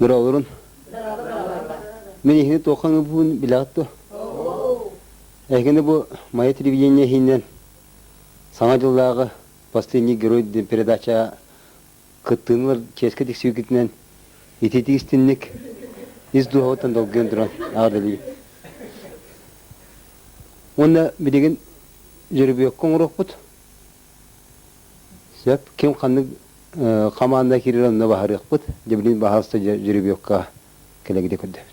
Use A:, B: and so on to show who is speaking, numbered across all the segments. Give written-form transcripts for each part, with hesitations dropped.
A: Дороолорун. Мин иһини туоххан ылбыппын билэҕит дуо? Эһигини бу Майа телевидение иһинэн Саҥа дьыллааҕы «Последний герой» диэн передача кыттыыны ылар чиэскэ тиксибиккитинэн ититии истинник ис дууһабыттан долгуйан туран аҕадалыыбын. Уонна билигин жеребьевка оҥоруохпут. Сөп. Ким ханнык хамаанда киирэр онно баһарыахпыт. Дьэ билигин баһаалыста жеребьевка кэлэгидэ көрдөбүт.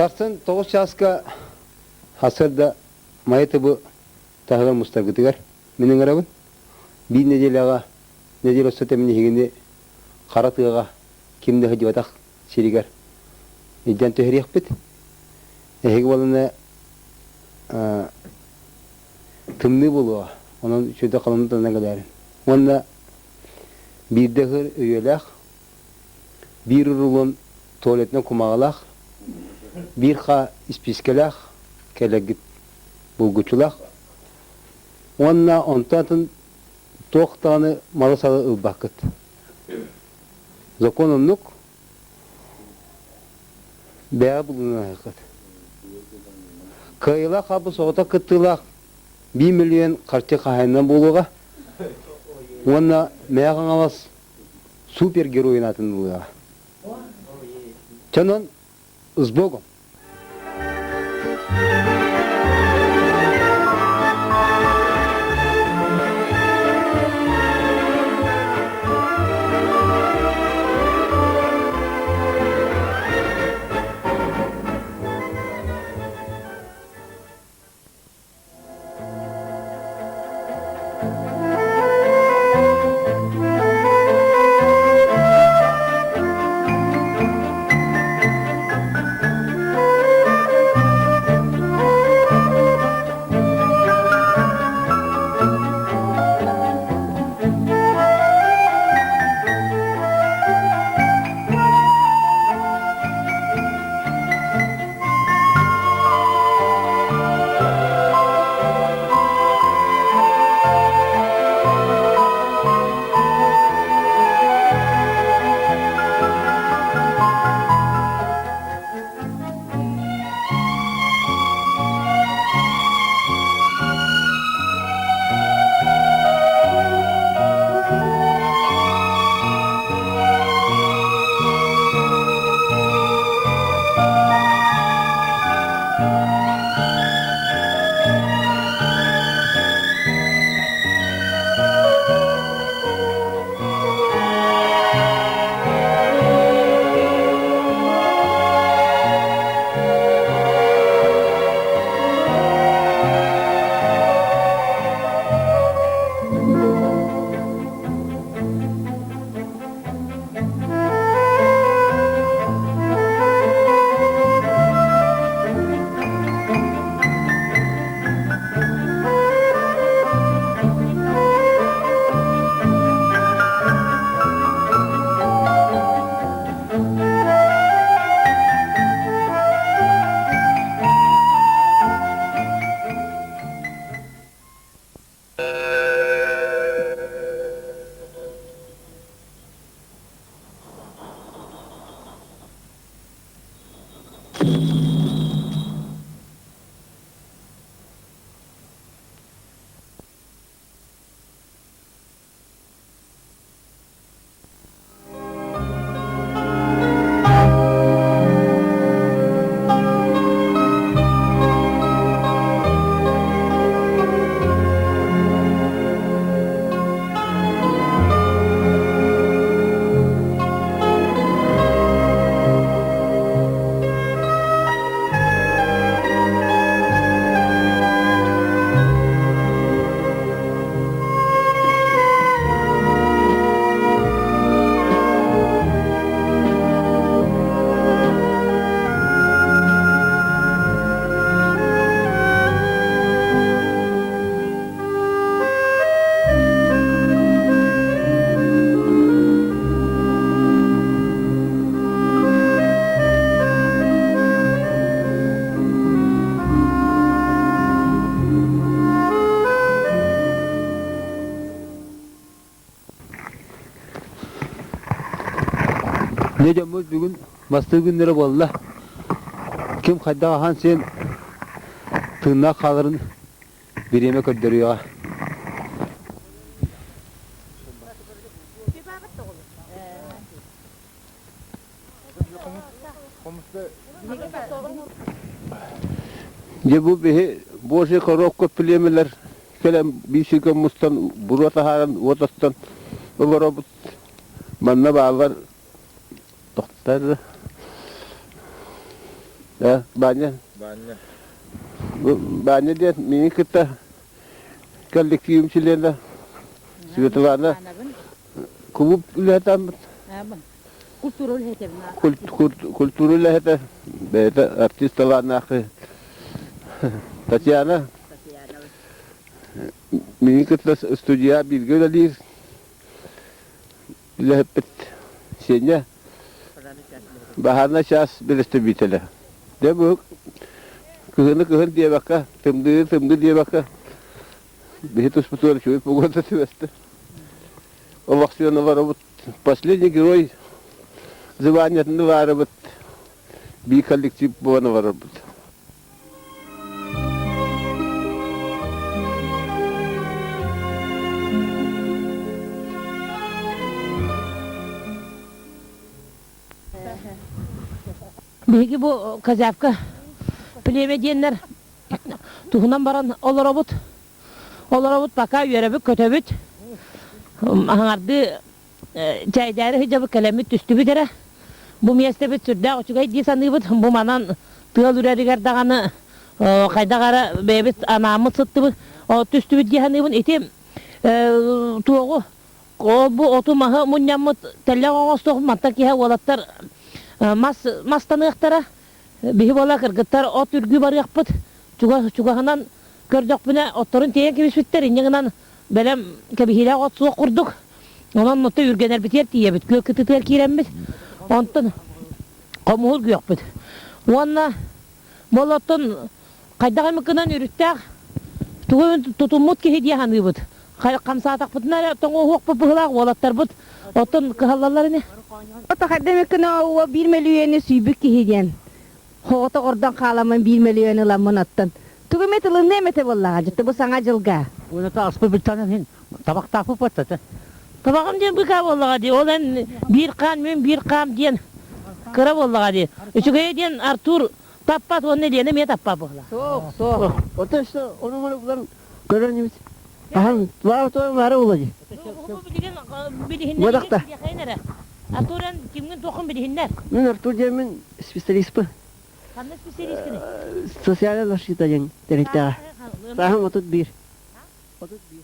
A: Сарсын тоҕус чааска сарсыарда Майа тыбы таһыгар мустаргытыгар мин ыҥырабын. Биир нэдиэлэҕэ нэдиэлэ устата мин эһигини хара тыаҕа ким да сылдьыбатах сиригэр илдьэн түһэриэхпит. Эһиги буолана тымныы буолуоҕа, онон үчүгэй халыҥ тылынан кэлээрин. Уонна биирдэ ыһыр өйүөлээх, биир рулон туалетынан кумаҕалаах, биир хаа испиискэлээх кэлэргит булгуччулаах. Уонна онтон атын туох даҕаны малы-салы ылбаккыт. Закон оннук, бэйэҕэ булунуоххут. Кыайыылаах хаалбыт соҕотох кыттыылаах биир миллион харчы хаһаайынынан буолуоҕа уонна Мэйэ Хаҥалас супергеройун аатын ылыаҕа. Чонон с Богом! Дьэ дьоммут бүгүн бастыыр күннэрэ буолла. Ким хайдах аһаан сиэн тыыннаах хааларын бириэмэ көрдөрүөҕэ.
B: Дьэ бу биһи Божья коробка племелэр кэлэн биир сиргэ мустан буруо таһааран уот оттон олоробут. Манна бааллар тохтор э Баня.
C: Баанньа.
B: Бу Баня диэн миигин кытта коллективым чилиэнэ Светлана кулууп үлэһитэ
D: Культура үлэһитэбин.
B: Культура үлэһитэ бэйэтэ артист талааннаах Татьяна миигин кытта студия бииргэ үлэлиир үлэһиппит Сеня баһаарынай чаас бэрэстэбиитэлэ. Дьэ бу кыһыны кыһын диэбэккэ, тымныыны тымныы диэбэккэ биһи туспутугар үчүгэй погода түбэстэ. Олохсуйан олоробут. Последний герой званиятын ылаарыбыт биир коллектив буолан олоробут.
D: Биһиги бу Козявка племя диэннэр туһунан баран олоробут. Олоробут пока үөрэбит көтөбүт. Аһаҥардыы чэйдээри сылдьабыт кэлэммит түстүбүт эрэ. Бу миэстэбит сүрдээх үчүгэй дии саныыбыт. Бу манан тыал үрэригэр даҕаны хайдах эрэ бэйэбит анааммыт сыттыбыт, түстүбүт дии саныыбын. Ити туоҕу ол бу оту-маһы мунньаммыт тэллэх оҥостуох мантан киһи уолаттар мас мастаныахтара. Биһи буола кыргыттар от үргүү барыахпыт. Чугаһынан көрдөхпүнэ отторун тиэйэн кэбиспиттэр. Инньэ гынан бэлэм кэбиһиилээх от суох курдук. Онон отто үргэнэрбитигэр тиийэбит, күөл кытыытыгар киирэммит. Онтон хомуһу үргүөхпүт. Уонна болоттон хайдах эмэ гынан үрүттээх тугу тутуммут киһи дии саныыбыт. Хамсаатахпытына эрэ тоҥуоһуохпут быһыылаах уолаттарбыт оттон кыһаллаллар ини.
E: Ото хайда эмэ гына биир мөлүйүөнү сүүйбүт киһи диэн Оҕото ордон хааламмын биир мөлүйүөн ыламмын оттон. Тугу эмэ тылынныам этэ буоллаҕа дьэ бу саҥа дьылга.
F: Уоната аспыт бүттанан иһин табахтаахпыт буолта
D: Табаҕым диэн быыкаа буоллаҕа дии. Ол эн биир хаан, мин биир хаам диэн кыра буоллаҕа дии. Үчүгэйэ диэн Артур таппат уонна Лена эмиэ таппат буолла.
E: Суох, суох.
G: Оттон что, ону маны булан көрөн ибит. Ахан, туара туара бары була дии.
D: Билиһиннэр эрэ. Артур эн кимҥин туоххун билиһиннэр.
G: Мин Артур диэммин специалистпын.
D: Ханна специалисткыный?
G: Социальная защита диэн тэрилтэҕэ. Сааһым 31. 31.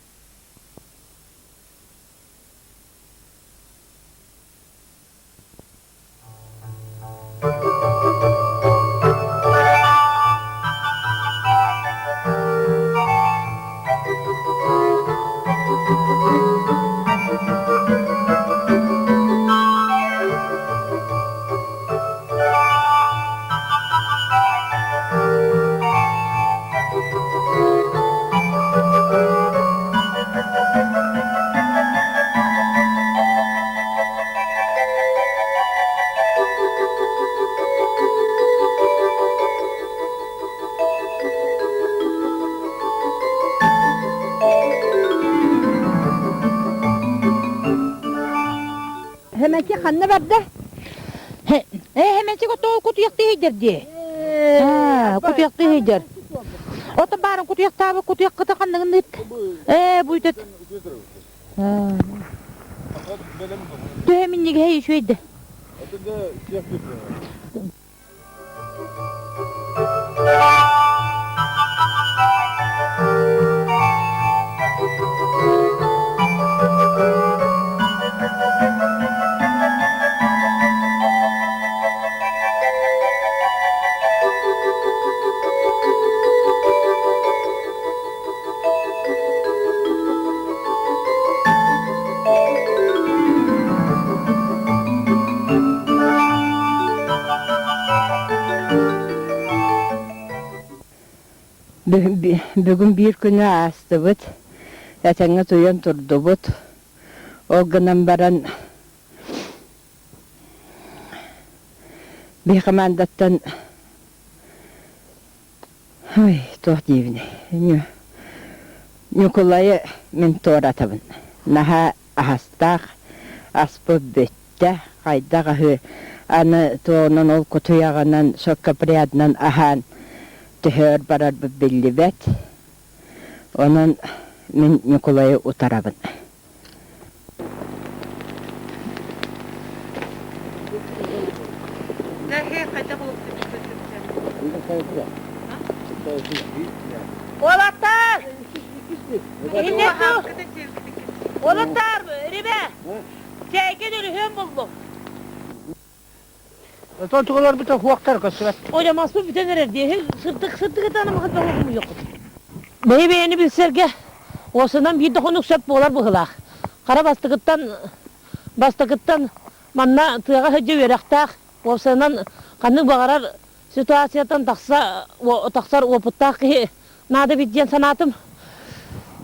E: Хэмэчи ханна барда?
D: Э, хэмэчи отоо кутуйахтыы иһийдэр дии. Кутуйахтыы иһийдэр. Ото баарын кутуйахтаабы кутуйаххыта ханныгын ыыт. Ээ, буйтат. Төһө минньигэһэй үчүгэй да.
E: Бүгүн биир күнү аастыбыт, этэҥҥэ утуйан турдубут. Ол гынан баран.
C: Биһи командаттан ой, туох диибиний Ньукулайы мин туоратабын. Наһаа аһастаах, аспыт бүттэ, хайдах аһыы аны туоҕунан ол кутуйаҕынан, шелкопрядынан аһаан төһө өр барарбыт биллибэт. Онон мин Ньукулайы утарабын.
D: Уолаттар! Уолаттар, ребя! Чэйгэ дөрүһүөн буллум.
G: Тотугаларбыта хуохтар көстүбэт.
D: Оля маспы бүтэн эрэр дии. Сырдык сырдык ытаана махат баҕа йоккут. Бэйи бэйэни билсэргэ уосунан биир да хонук сөп буолар быһылаах. Хара бастакыттан бастакыттан манна тыаҕа сылдьа үөрэхтээх уопсайынан ханнык баҕарар ситуацияттан тахса тахсар уопуттаах киһи наада эбит диэн санаатым.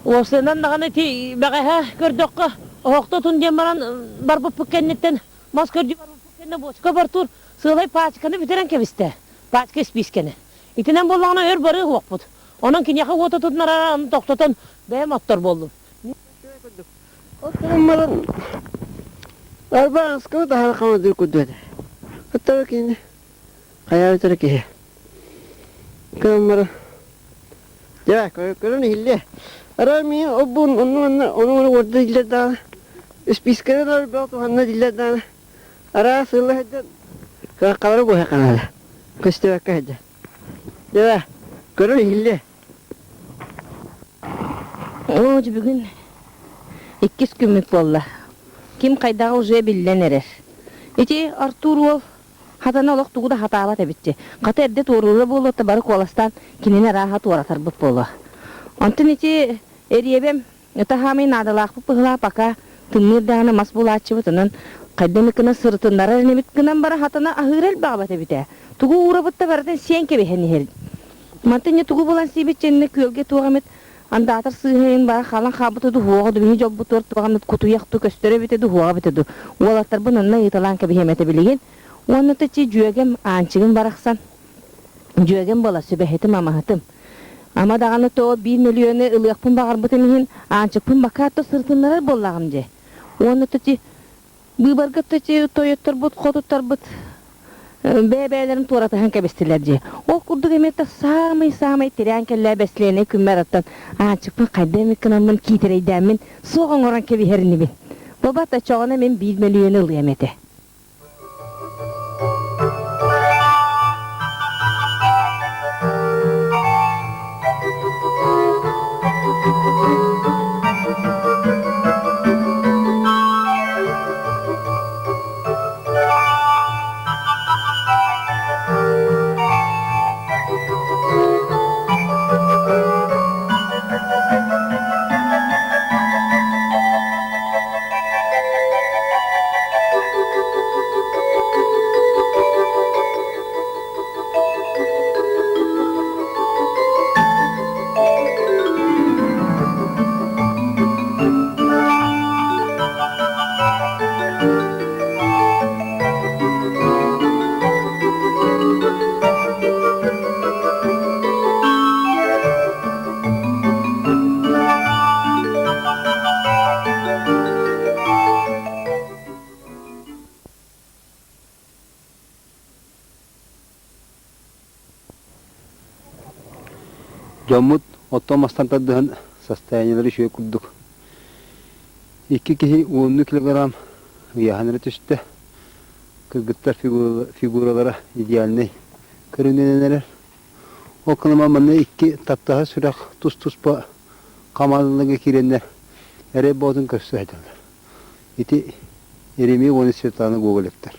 D: Уопсайынан даҕаны ити бэҕэһээ көрдөххө оһохтотун диэн баран барбыппыт кэнниттэн мас көрдүү барбыппыт кэннэ буочука бортуур сыалай паачканы бүтэрэн кэбистэ. Паачка испиискэни. Итинэн буоллаҕына өр барыа уһуохпут. Онон киниэхэ уота тутунарара тохтотон бэйэм оттор буоллум.
G: Оттон Арбааскабыт аһара хамадыр курдук этэ. Оттон кини хайаабыт киһи. Кыаммара Дьэ, көрөн иһиллиэ. Арай миин оббун онну манна ону ону уорда дииллэр даҕаны. Испиискэнэн өлбөх туһанна дииллэр даҕаны. Араас ыла сылдьан кыаххалары буһа ханаада. Көстүбэккэ сылдьан. Дьэ, көрөн иһиллиэ.
E: Оо, бүгүн иккис күммүт буолла. Ким хайдаҕа уже биллэн эрэр. Ити Артур уол хатана олох тугу да хатаабат эбит. Хата эрдэ туоруура буолуо бары куоластаан кинини арааһа туоратарбыт буолуо. Онтон ити эриэбэм это хаамый наадалаахпыт быһылаа пока тымныыр даҕаны мас булааччыбыт онон хайда эмит гына сырытыннарар инибит гынан бара хатана аһыыра элбэҕэбэт эбитэ. Тугу уурабыт да барытын сиэн кэбиһэн иһэр. Мантан не тугу булан сиэбит дьэннэ күөлгэ туох эмит андаатар сыыһайын бара халан хаалбыта ду хуоҕа ду биһи дьолбутугар туох эмит кутуйах ду көстөрө эбитэ ду хуоҕа эбитэ ду уолаттарбын онно ыыталаан кэбиһиэм этэ билигин уонна та чи дьүөгэм Аанчыгым барахсан дьүөгэм буола сүбэһитим амаһытым ама даҕаны то биир мөлүйүөнү ылыахпын баҕарбытым иһин Аанчыкпын бакаатта сырытыннарар буоллаҕым дьэ уонна та чи Быыбарга тойотторбут, хотуттарбыт бэйэ-бэйэлэрин туоратыһан кэбистилэр дии. Ол курдук эмиэ саамай-саамай тирээн кэллээ бэслиэнэй күммэр аттан Аанчыкпын хайда эмит гынаммын киитэрэйдээммин суох оҥорон кэбиһэр инибин. Бабат оччоҕуна мин биир мөлүйүөнү ылыам этэ.
A: Дьоммут оттон мастан тардыһан состояниелара үчүгэй курдук. Икки киһи уоннуу килограмм ыйааһын эрэ түстэ. Кыргыттар фигуралара идеальнай көрүҥнэнэн эрэр. Ол гынан манна икки таптаһар сүрэх тус-туспа хамаандаларга киирэннэр эрэй боотун көрсө сылдьаллар. Ити Еремей уонна Светлана Гоголевтар.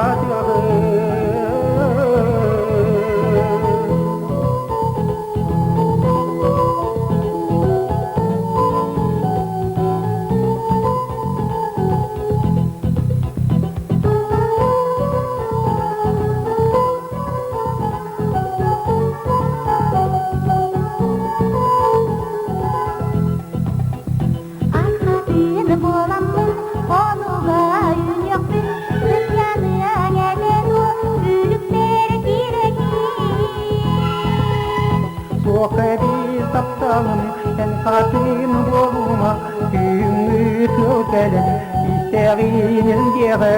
H: хатыаҕын.
I: Архатын буоламмын, хонуга үүнүөхпүн, сынньаныаҥ этэ дуо, үлүктэр киирэтин.
H: Суох эбии тапталым, эн хатын буолума, түүҥҥү тыл кэлэн истэҕин илдьиэҕэ.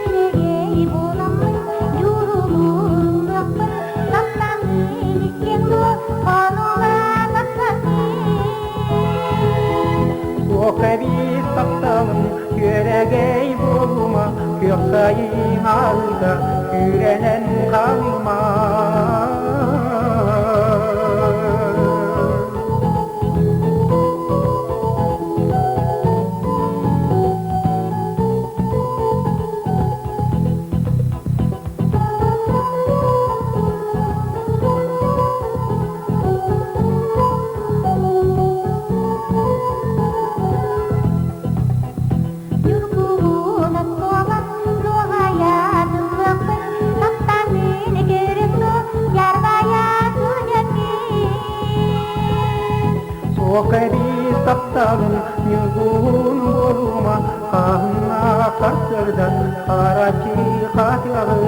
I: Күөрэгэй буоламмын, дьурулуурунуохпун, таптаҥҥын истиэҥ дуо, хонуга тахсаҥҥын.
H: Суох эбит тапталым, күөрэгэй буолума, күөх сайын аалыыта күүрэнэн хаалыма.
I: Ньургуһунан буолан, нуоҕайаатыллыахпын, таптаҥҥын көрүҥ дуо, дьарбайа сылдьаҥҥын.
H: Суох эбит тапталым, ньургуһун буолума, хаһыҥҥа сарсыарда хараччы хатыаҕын.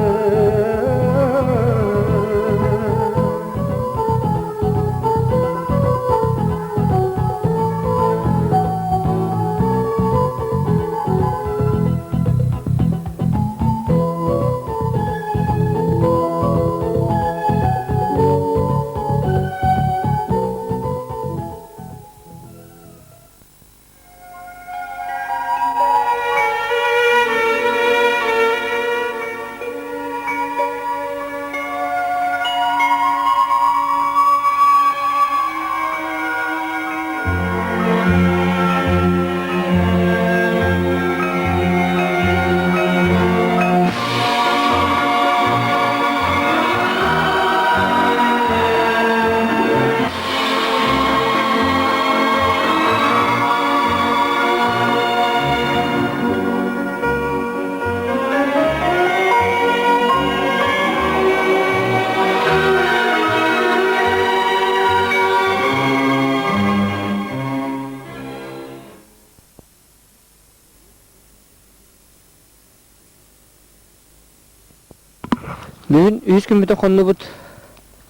J: Бүгүн үһүс күммүтэ хоннубут.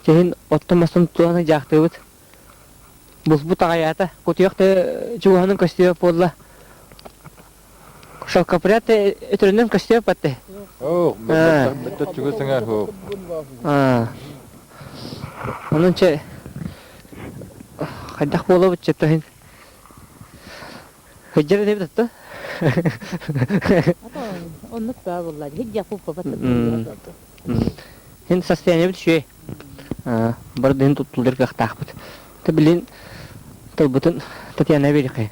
J: Чэһин оттон-мастан туһаны дьаахтыыбыт. Булпут аҕайаата. Кутуйах да чугаһынан көстүбэт буолла. Шелкопряд өтөрүнэн көстүбэт батты.
K: Оо, бэтэ чугас саҥар хоо.
J: Онон чэ хайдах буолабыт чэ тоһин Хыдьар этебит атта.
D: Оннук баа буолла. Хидья пуппа
J: Хин состояниебит үчүгэй. Бары да туттуллар кыахтаахпыт. Та билин тылбытын Татьяна биэрихэ.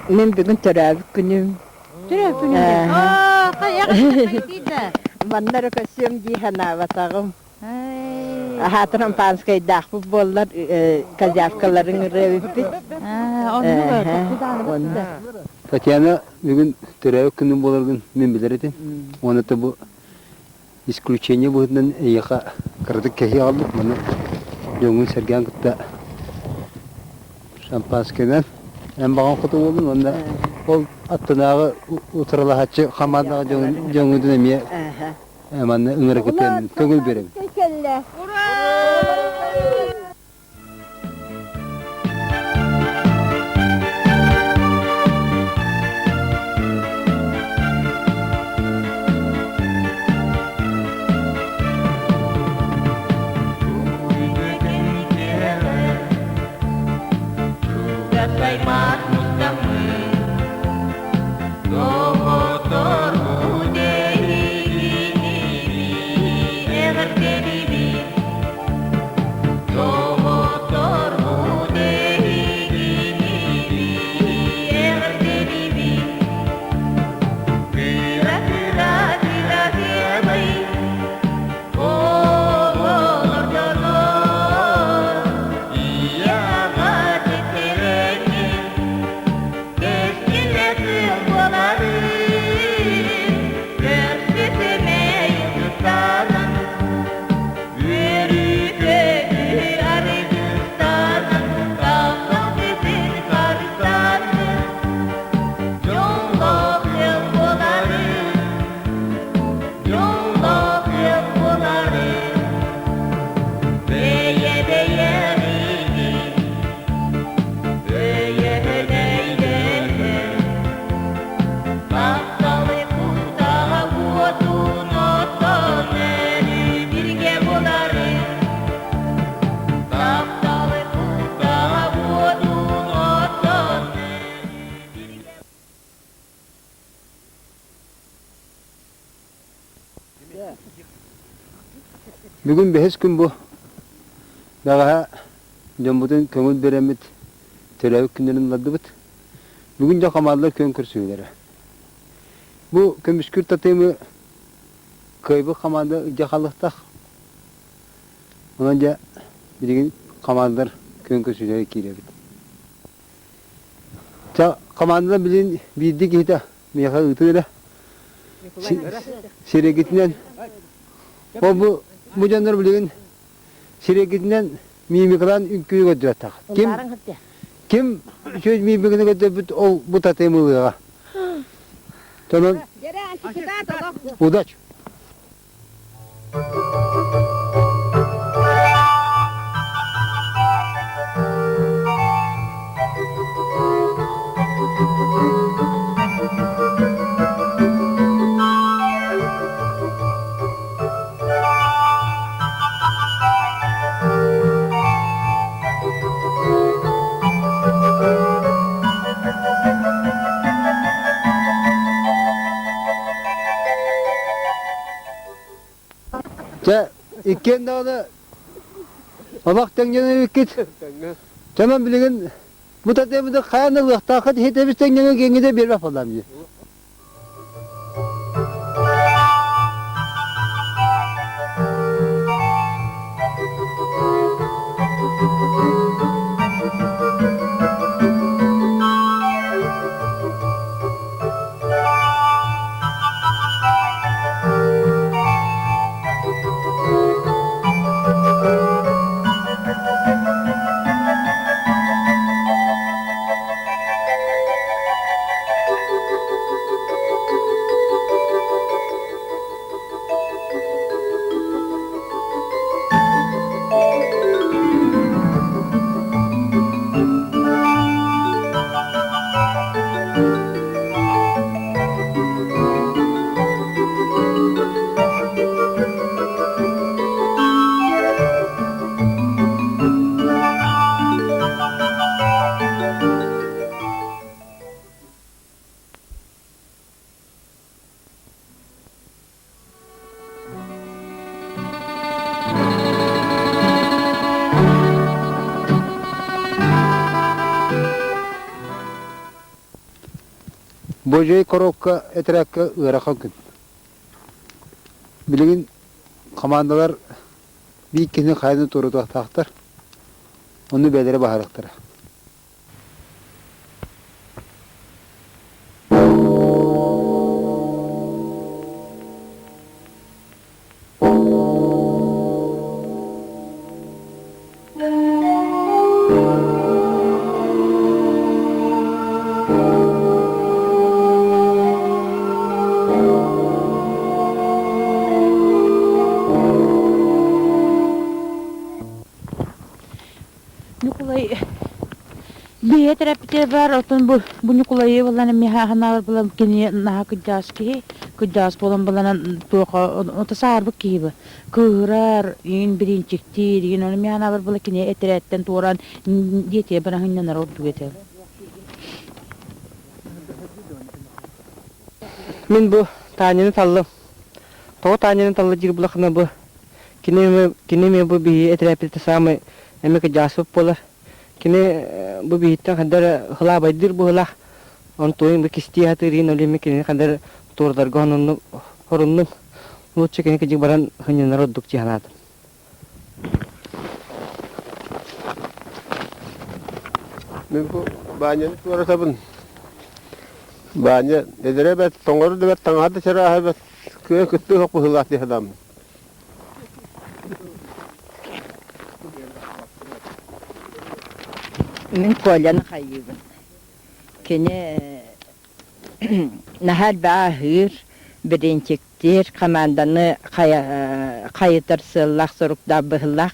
C: Мин бүгүн төрөөбүт күнүм.
D: Төрөөбүт күнүм. Аа,
C: Манна эрэ көрсүөм дии санаабатаҕым. Аһаатар ампаанскайдаахпыт буоллар козявкаларын ырыа эбиппит.
A: Татьяна бүгүн төрөөбүт күнүм буоларгын мин билэр этим. Уонна бу исключение быһыытынан эйиэхэ кыратык кэһии аҕалбыт. Маны дьоҥҥун сэргээн кытта шампанскайынан эн баҕаҥ хоту буоллун уонна ол аттынааҕы утарылаһааччы хамаандаҕа дьоҥҥутун эмиэ Манна ыҥырыкытын көҥүл биэрэбин.
C: кэллэ!
H: Чугасаймах мустаммыт, доҕотторбут эһигини эҕэрдэлиибит. Доҕотторбут эһигини эҕэрдэлиибит. Кыра-кыра кыраһыабай оҕолордонор, ийэ-аҕа тэтэрэнин кэскилэ кыыл буоларын, көрсө сэмэй ытыстанан, үөрүү-көтүү арыгыстанан, таптал ситин харыстанын, дьоллоох ыал буоларын, дьоллоох ыал буоларын, бэйэ-бэйэҕитин өйөһөн-өйдөһөн, тапталы кутаҕа уотун оттон өрүү бииргэ буоларын, тапталы кутаҕа уотун оттон өрүү бииргэ
A: Бүгүн бэһис күн бу. Бэҕэһээ дьоммутун көҥүл биэрэммит төрөөбүт күннэрин ыллардыбыт. Бүгүн дьэ хамаандалар күөн көрсүһүүлэрэ. Бу көмүскүүр татыымы кыайбыт хамаанда илдьэ хаалыахтаах. Онон дьэ билигин хамаандалар күөн көрсүһүүлэрэ киирэбит. Чэ, хамаандалар билигин биирдии киһитэ миэхэ ыытыы эрэ. Сирэйгитинэн ол бу бу дьоннор билигин сирэйгитинэн мимикалаан үҥкүү көрдөрөттөх. Ким ким үчүгэй мимиканы көрдөрбүт ол бу татыым ылыаҕа. Онон удачи! Чэ, иккиэн даҕаны олох тэҥнэнэ эбиккит. Чэ, билигин бу татыабыты хайаан ылыахтааххыт иһитэбис тэҥнэнэ киэҥҥитэ биэрбэт буоллаам дии. Божей коробка этэрээккэ ыарахан күн. Билигин хамаандалар биир киһини хайаны туоратуохтаахтар. Ону бэйэлэрэ баһарыахтара.
L: Ньукулай биһиэ төрөппүтэ бар, оттон бу бу Ньукулайы булан эмиэ хаһанаабар булан кини наһаа кырдьаҕас киһи, кырдьаҕас буолан буланан туоха ото саарбыт киһи бу. Кыыһырар, игин бириинчиктиир, игин ону эмиэ ханаабар була кини этэрээттэн туоран диэтиэ быраһынньанар ордук этэ.
J: Мин бу Таняны таллым. Тоҕо Таняны талла диир булахына бу кини кини эмиэ бу биһи этэрээппитэ саамай эмиэ кыдьааспыт буолар. Кини бу биһиттэн хайда эрэ хылаабайдыыр быһыылаах. Онтуойун бу кистии сатыыр иһин ол эмиэ кинини хайда эрэ туордарга хонуннум хоруннум. Лучше кини кыдьык баран сынньанар ордук дии санаатым.
B: Мин бу Баанньаны туоратабын. Баанньа эдэрэ бэрт, тоҥору да бэрт, таҥаһа да чарааһа бэрт, кыа кыттыы суох быһыылаах дии санааммын.
C: Мин Коляны хайыыбын. Кини наһаа элбэҕи аһыыр, бириинчиктиир, хамаанданы хайытар сыаллаах-соруктаах быһыылаах.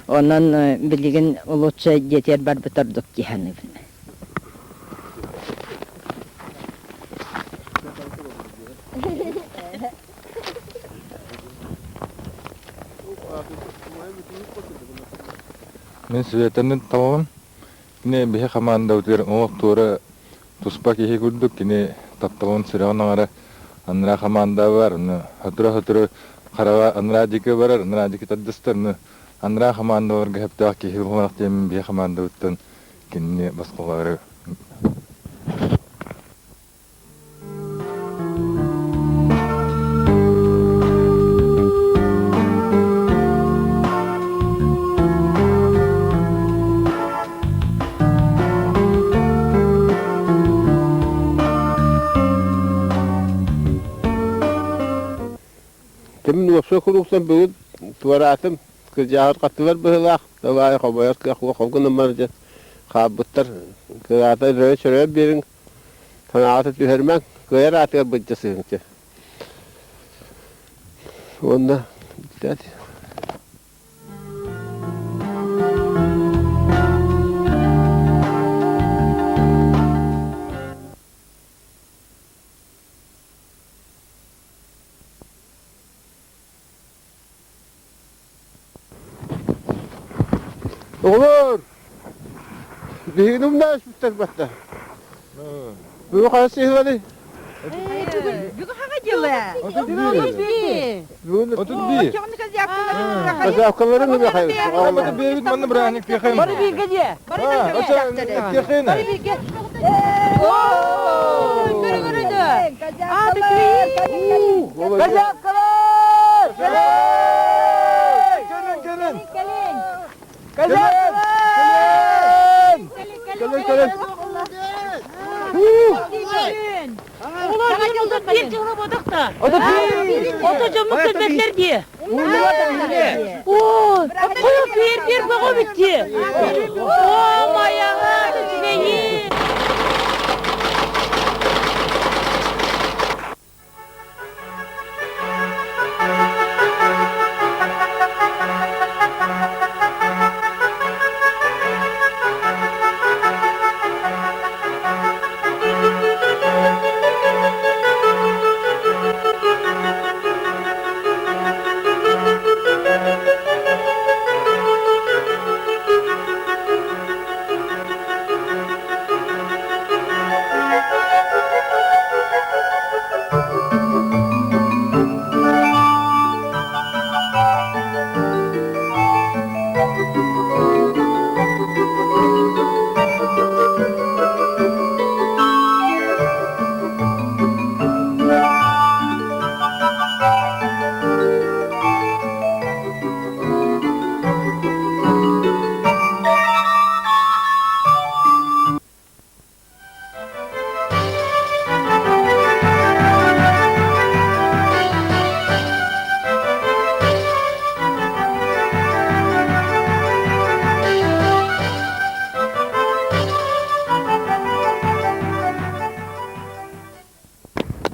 C: Онон билигин лучше дьиэтигэр барбыт ордук дии саныыбын.
K: Мин Светаны талабын. Кини биһи хамаандабытыгар уҥуох туора туспа киһи курдук кини тапталын сүрэҕин аҥара анараа хамаанда бар, ону сотору-сотору хараҕа анараа диэки барар, анараа диэки тардыстар, ону анараа хамаандаларга сөптөөх киһи буолуох диэммин биһи хамаандабыттан кинини босхолоору
B: Тимин уопсай куруктан бүгүн туораатым, кырдьаҕар быһыылаах, давай хомойор кыах уох ол гынан баран дьэ хаалбыттар, кыраата өрөйө-сөрөйө биэриҥ Санааҕыта түһэримэҥ, кыайар аатыгар быдьа сыһыҥчы. Уонна бүтээт. Оҕолор, биһигини умнаспыттар батта. Бүгүн хас сыһыаны?
E: Бүгүн хаҥа дьыла?
B: Бүгүн 31. Козявкаларын
K: Бэйбит манна бырааһынньык тиэхэйм.
D: Бары бииргэ дьиэ.
K: Бары бииргэ.
D: Ой, көрү-көрү А,
B: Козявкалар! Кэлин, кэлин!
D: Кэлин!
B: Кэлин! Кэлин, кэлин!
D: Олор bir жылы бодақта. Ото жомук көлбөттер дии. О, қойы бер бер бөҕө битти. О, маяға үчүгэйи.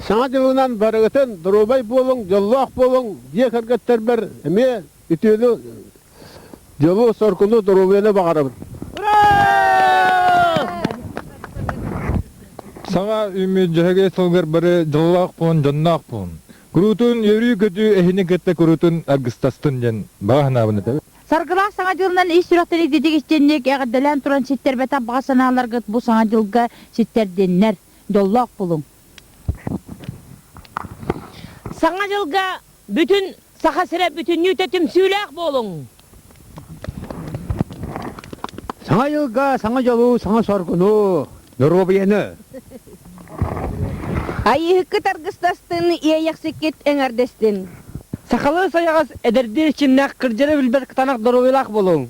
B: Саҥа дьылынан барыгытын доруобай буолуҥ, дьоллоох буолуҥ, дьиэ кэргэттэрбэр эмиэ үтүөнү, дьолу, соргуну, доруобуйаны баҕарабын.
D: Ура!
K: Саҥа үүммүт Дьөһөгөй сылгар бары дьоллоох буолун, дьонноох буолун. Куруутун үөрүү-көтүү эһини кытта куруутун аргыстастын диэн баҕа санаабын этэбин.
L: Саргылаах Саҥа дьылынан ис сүрэхтэн ититик истинник эҕэрдэлээн туран ситтэрбэтэх баҕа санааларгыт бу Саҥа дьылга ситтэрдиннэр. Дьоллоох булуҥ!
D: Саҥа дьылга бүтүн Саха сирэ бүтүннүүтэ түмсүүлээх буолуҥ!
F: Саҥа дьылга саҥа дьолу, саҥа соргуну, доруобуйаны!
E: Айыыһыккыт аргыстастын, иэйэхсиккит эҥэрдэстин!
J: Сахалыы сайаҕас, эдэрдии эрчимнээх, кырдьары билбэт кытаанах доруобуйалаах буолуҥ!